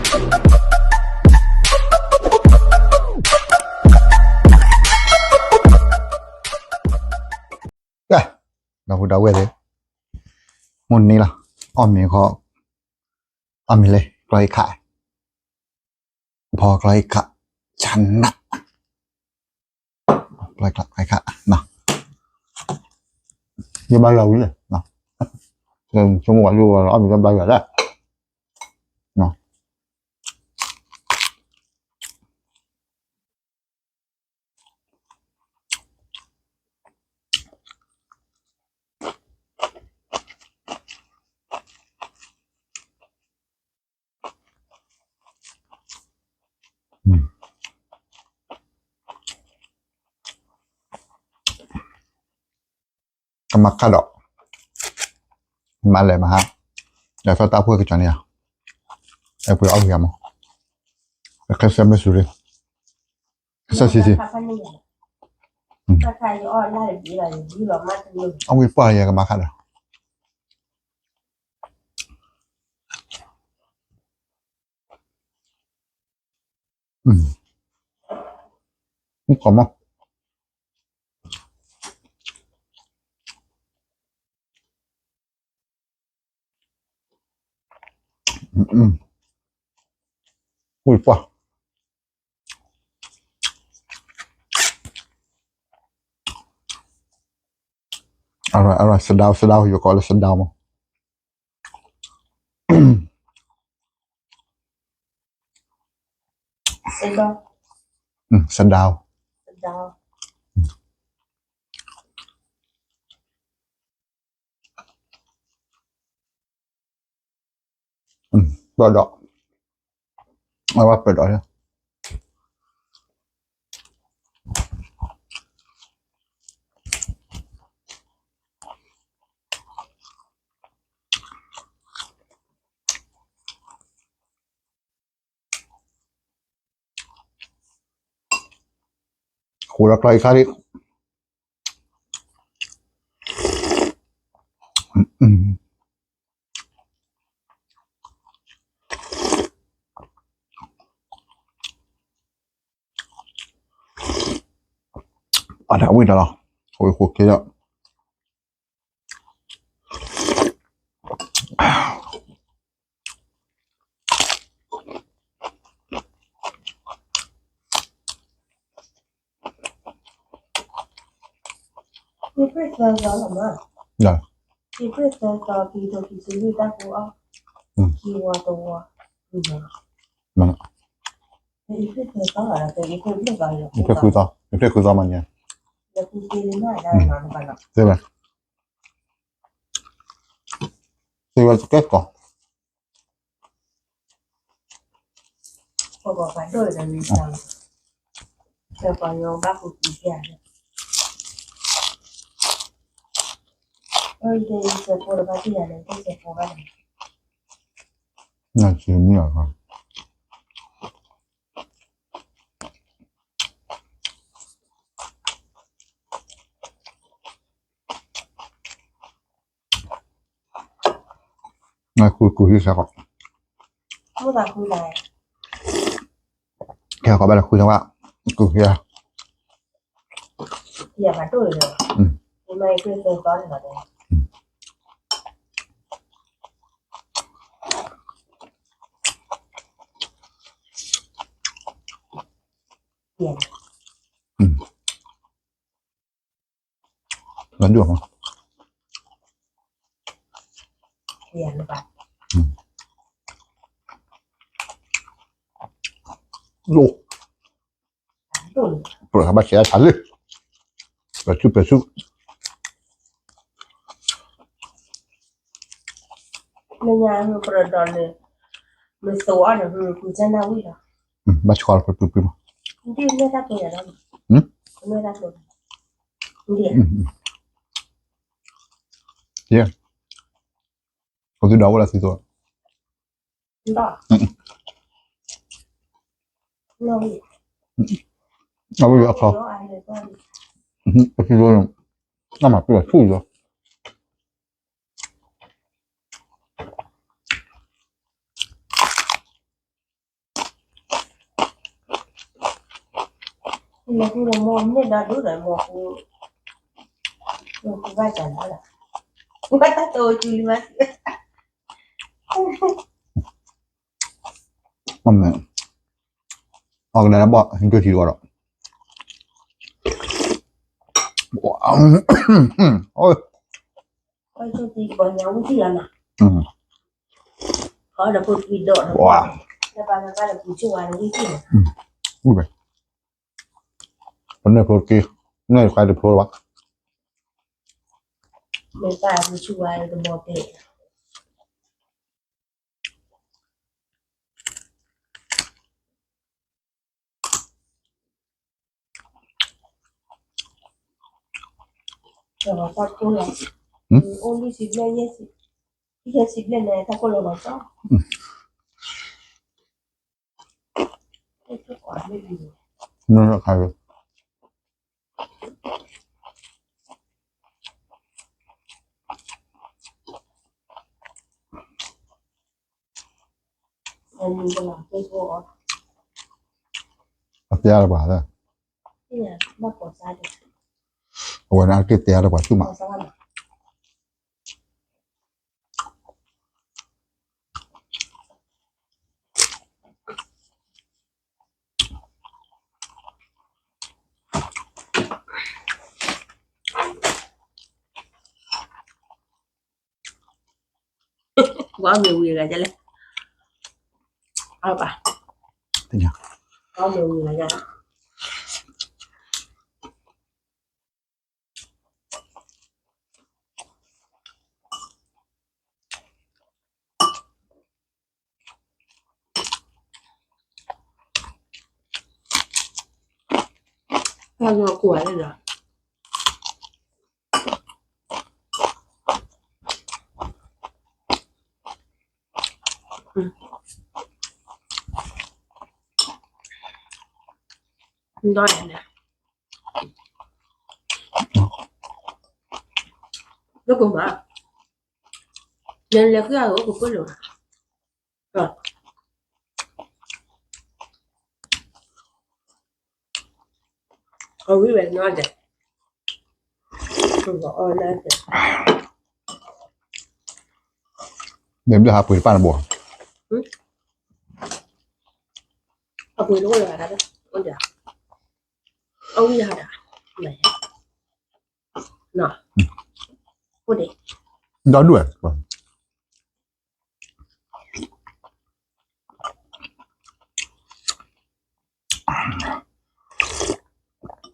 ကဲ, ဒီပုၢ်ဒီဝဲၢ်သ့ၣ်, မုၢ်နံၤလီၤ, အီၣ်မ့ၤခီ, အီၣ်မ့ၤလၢ ကျီဟံၣ်ခး, ဖီကျီဟံၣ်ခး, ဆနး, ကျီဟံၣ်ခး, ယဘါယွၤဝံၤန့ၣ်, ဆိကမိၣ်ဝဲဒၣ် အီၣ်မ့ၤတဘါယွၤဒၣ် ကမၤခါဒီး, မၤလဲၤမဟါ, လဲၤထီၣ်တၢ်ဖှိၣ်ကစီၤန့ၣ်ဧါ, အဲၣ်ပှ့ၤအီၣ်ဝံၤမး, ခဲစဲမ့ၢ်စူၤရ့, ခဲစဲဆံးဆံး, အဝံၤပှၢ်ယဲကမၤခါဒီး မုၣ်ကီၢ်မး, ဝံၤပှၢ်, အဝဲ စဒါ စဒါ ယကိးလၢစဒါမး, စဒါ, ပၢဒီး, အဝဲပၢဒီး ဃိလီၤကျီဟံၣ်ခါဒံး, အတၢ်ဝံၣ်တၢ်လီၤ, ဃိဃိက့ၤဒီး ယဖျ့ဃုသီ, ယဖျ့ဃုသီမးန့ၣ်, သ့ဝဲ, သ့ဝဲတကဲကီး နစံမံအီၤ, နကူကူဟံၣ်စ့ၢ်ကီး, ကဲကီးဘၣ်လၢကူစ့ၢ်ကီး, ကူဟံၣ်, လၢဒူၣ်မး, လိၣ်, ပှၤဘၣ်ဆဲးအါထါလၢ, ပၢၤဆူၣ်ပၢၤဆူၣ်, လၢညါပရဒီးလၢ, မသိအီၤန့ၣ် ကူစနၢ်ဝံၣ်လီၤ, ဘၣ်ဆှီလီၤပပပမး, ဒ်လဲၣ်တၢ်ကျိၤယၤလီၤ, လဲၣ်တၢ်ကျိၤ, ယဲ, ပသုဒိးဝဲလၢသုသိး, အဝဲအခီ, ပသုဒိးန့ၣ်, အမၤပၢၤဆူၣ်လီၤ. မ့ၢ်ဃူဒီးမ့ၢ်န့ၢ်ဒီဒူၣ်ဒီးမ့ၢ်ဃူ, မ့ၢ်ဃူဘၣ်တၢ်လီၤ, ဘၣ်တၢ်တိၢ်ကၠူလံမး, အီၣ်ကဒါဘီၣ် ဟံးကၠိထံတဝီဒီး, ဝါ, ပန့ၢ်ဖျိတက့ၢ်, န့ၢ်တခါတဖျိလၢၤဘၣ်. အတဲအါတပှၤ, အဝဲန့ၣ်အက့ၢ်တဲအါတပှၤဆူၣ်မး. ကွၢ်မ့ၢ်ဝံၤဂၤဒ်လဲၣ်, အဘၣ်, ကွၢ်မ့ၢ်ဝံၤဂၤဒ်လဲၣ်. လၢကမၤ, လဲၤလဲၤဃုအအိၣ်ကပၢလီၤ, အဝံၤဝဲနီၤဒဲး, လဲၤဘျၢၣ်ဟးပှ့ၤတပၢ်နဘိ, အပှ့ၤတအိၣ်လၢၤဘၣ်, အဝံၤဟးဒၣ်, ဒီဒူၣ်ဝဲ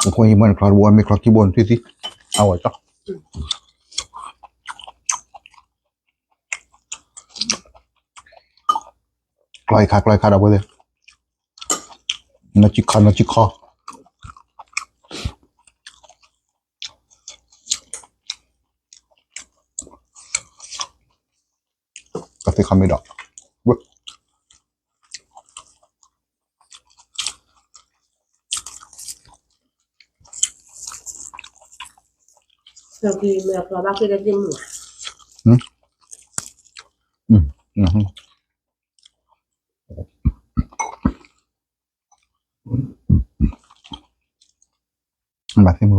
အဃိယမ့ၢ်နချီတဘိ မ့ၢ်ချီခံဘိနသုသံ, အဝဲကၠီ, ကျီယခါ ကျီယခါဒီးဝဲသ့ၣ်, နီၢ်ကံခီ နီၢ်ကံခီ ကသ့ၣ်ခီမ့ၢ်ဒီး, ဘၣ်သ့ၣ်မုၢ်ဘၣ် လဲၤဘျၢၣ်လီၤမး, အမ့ၢ်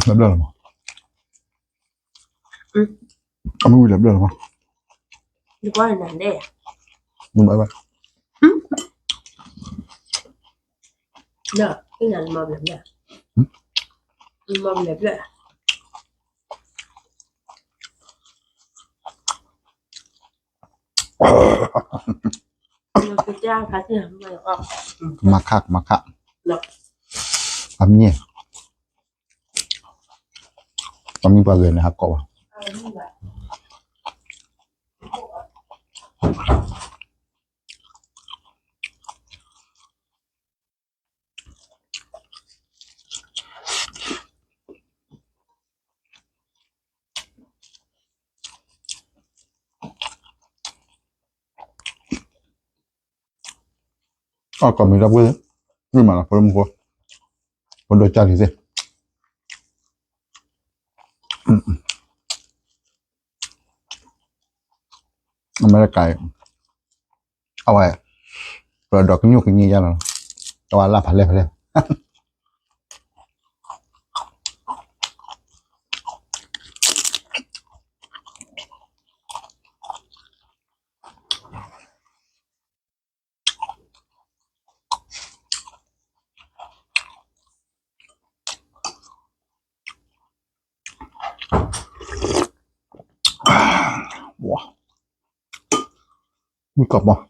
ဝံၤလဲၤဘျၢၣ်လီၤမး, ယကွၢ်နၤဒဲး, နဘၣ်ဘၣ်, နမၤဘျၢၣ်ဘျၢၣ်, နမၤဘျၢၣ်ဘျၢၣ် မၤခး မၤခး, အမံၤ, အမံၤပှၤဂဲၤန့ၣ်ဟးကိးဘၣ်, အီၣ်ကီၢ်မံၤဒီပုၢ်ဝဲၢ်, မ့ၢ်မးလီၤ ဖိဒိၣ်မူခိၣ်, ဖိဒိၣ်ကၢ်လံၤသ့ၣ်, အမဲရကၤအံၤ, အဝဲ, ပဒီးကညိၣ်ကညိၣ်ယါလီၤ, တဝဲလၢဖးလဲၢ်ဖးလဲၢ် ဝံၣ်ကီးမီၢ်, ဝံၣ်,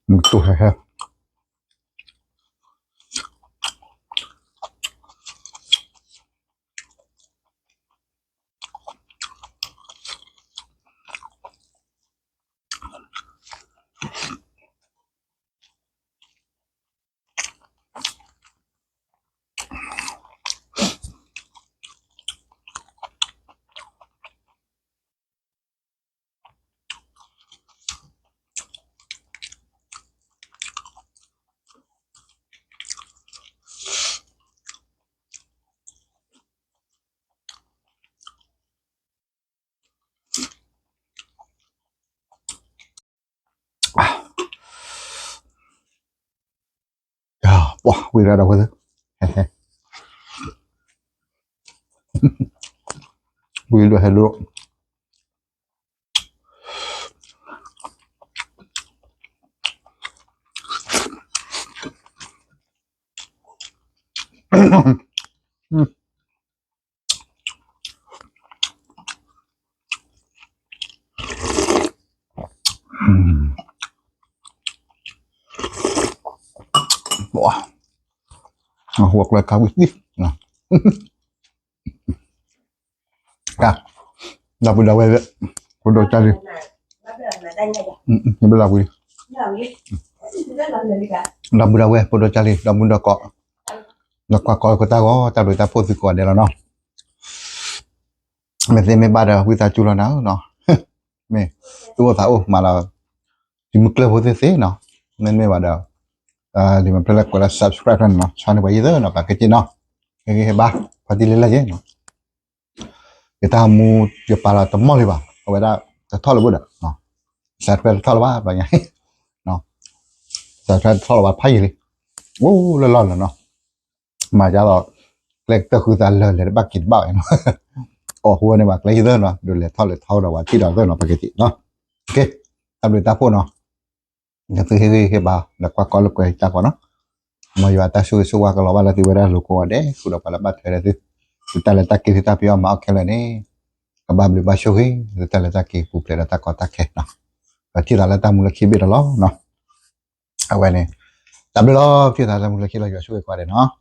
မုၢ်တူၢ်ဟဲဟဲ ပှၤဝံၤရၤဒီးဝဲသ့ၣ်, ဝံၤဒီးဟဲဒိၣ်, ပှၤ, ဟီၣ်ကျဲခါဝံၤသံ, က, ဒီပုၢ်ဒီဝဲၢ်, ဖိဒိၣ်ကၢ်လံၤ, ဘၣ်လီၤပှၤ, ဒီပုၢ်ဒီဝဲၢ် ဖိဒိၣ်ကၢ်လံၤ ဒီမုၢ်ဒီကီး, ဒီးကွၢ်ကီၢ်ကတၢၢ်ဂီၤ တၢ်ဘျုးတၢ်ဖှိၣ်သုကိးဂၤဒဲးလီၤနီၤ, မ့ၢ်သ့မ့ၢ်ဘၣ်ဒီး ဝံသးစူၤလီၤနၤနီၤ, မ့ၢ်သူၣ်အိၣ်သးအိၣ်မၤလီၤ, တံၤမုၢ်ကျၢၢ်ဖိသ့ၣ်သ့ၣ်နီၤ, မ့တမ့ၢ်ဘၣ်ဒီး, ဒ်မ့ၢ်ဖျဲၣ်လၢကွဲးလၢ subscribe နီၤ ဆီန့ၢ်ပှၤယံၤသၢနီၤ ပှၤက့ၤနီၤ, ဟ့ၣ်ဂံၢ်ဟ့ၣ်ဘါ, ပှၤတံၤလၢလၢယဲနီၤ, ယတၢ်မူ ယပာ်လီၤတမီၢ်လံဘၣ် အဝဲဒၣ်, တထီၣ်လၢဘၣ်ဒီး, subscribe တထီၣ်လၢၤဘၣ် ဘၣ်ညါ, subscribe တထီၣ်လၢၤဘၣ်ဖးယံာ်လံ, အိၣ်လၢလီၢ်လၢၤနီၤ, မၤဒ်သိး, ကျဲကတၢၢ်ဃုသးလၢာ်လဲၤတဘၣ်က့ၤတဘၣ်ဝဲနီၤ, အီၣ်ဃိန့ၣ်ဘၣ်ကျဲယံၤသၢနီၤ ဒိးလဲၤထီၣ်လဲၤထီဒီးပှၤထံၣ်ဒီးသၢနီၤ ပှၤက့ၤနီၤ, တၢ်ဘျုးတၢ်ဖှိၣ်နီၤ, သုဟ့ၣ်ဂံၢ်ဟ့ၣ်ဘါ ဒီးကွၢ်ကီၢ်လၢကွဲးတၢ်ကီးနီၤ, မ်ယွၤတၢ်ဆိၣ်ဂ့ၤဆိၣ်ဝါကလီၤဘၣ်လၢသုဝဲဒၣ်လိၤကိးဂၤဒဲး ဃုာ်ဒီးပှၤလၢဘၣ်ထွဲဒီးသု, သုတၢ်လဲၤတၢ်က့ၤသုတၢ်ဖံးအီၣ်မၤအီၣ်ခဲလၢာ်န့ၣ်, ကဘၣ်ဘျုးဘၣ်ဆိၣ်ဂ့ၤ သုတၢ်လဲၤတၢ်က့ၤပူၤဖျဲးဒီးတၢ်ကီတၢ်ခဲနီၤ, ဒီးထံၣ်သးလၢတၢ်မူလၢခံဘ့ၣ်ဒီးလီၤနီၤ, အဝဲန့ၣ်, တၢ်ဘျုးလီၤ ထံၣ်သးလၢတၢ်မူလၢခံလီၤ ယွၤဆိၣ်ဂ့ၤကိးဂၤဒဲးနီၤ